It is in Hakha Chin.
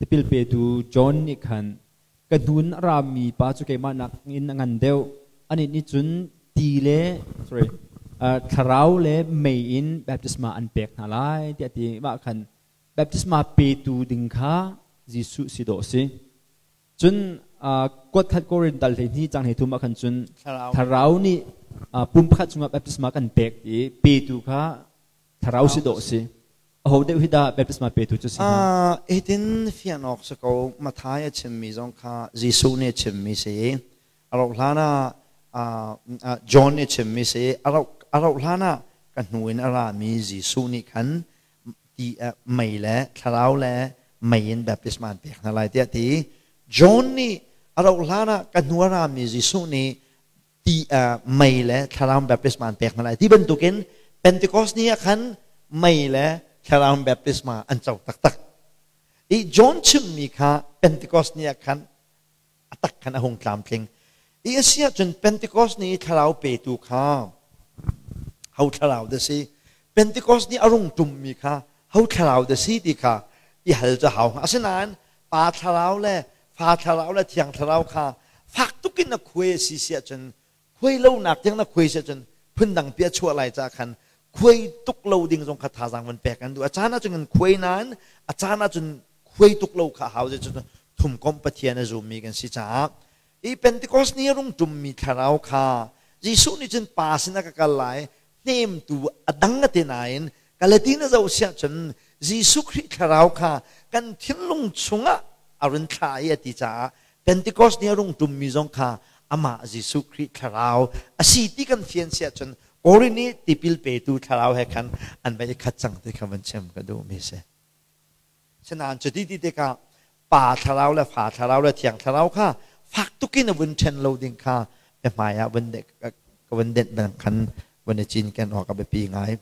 Tipil petu John nih khan ka hnun a rami pa cu keimah nakin a ngan deuh. Anih nih cun ti le sorry thlarau le mei in baptisma an pek hna lai tiah a ti. Mah khan baptisma petu ding kha Jesuh si dawh a si. Cun kuat khat Korin dal 12 cang 13 ah khan cun thlarau nih pum pakhat chungah baptisma kan pek i petu kha thlarau si dawh a si. Aho deuh hi dah baptisma petu cu si hnga? Hitin fian awk si ko. Matthai a chimmi zong kha Jesuh nih a chimmi si. A rauh hlan ah John nih a chimmi si. A rauh hlan ah ka hnu in a rami Jesuh nih khan ti mei le thlarau le mei in baptisma an pek hna lai tiah ti. John nih a rauh hlan ah ka hnu a rami Jesuh nih ti mei le thlarau baptisma an pek hna lai ti bantukin Pentecost ni ah khan mei le thlarau baptisma an co taktak. I John chimmi kha Pentecost ni ah khan a tak khan a hung tlamtling. I a si ahcun Pentecost ni i thlarau petu kha ho thlarau dah si? Pentecost ni a rung ṭummi kha ho thlarau dah si ti kha i hal cu hau hnga. Asinain Pa thlarau le Fa thlarau le Thiang thlarau kha fak tuk in na khuai a si si ahcun khuai lonak tiang na khuai si ahcun phundang pi a chuah lai caah khan khuai tuk lo ding zong kha thazaang van pek an duh. A caan ahcun kan khuai nain a caan ahcun khuai tuk lo kha a hau. Zeicahtiah thumkomh Pathian a zummi kan si caah i Pentecost ni a rung ṭummi thlarau kha Jesuh nih cun Pa sinah ka kal lai hnemtu a dang a ti nain Galatin a zoh siah cun Jesuh Khrih thlarau kha kan thinlung chungah a run thlah i a ti caah Pentecost ni a rung ṭummi zong kha amah Jesuh Khrih thlarau a si ti kan fian siah cun Korin i tipil petu thlarau he khan an va i khat cang ti kha van chim ka duhmi si. Sinain cuti ti tikah Pa thlarau le Fa thlarau le Thiang thlarau kha fak tukin a vun ṭhen lo ding kha biahmai ah vun ka vun denh bang khan vun i cinken awk a biapi ngai.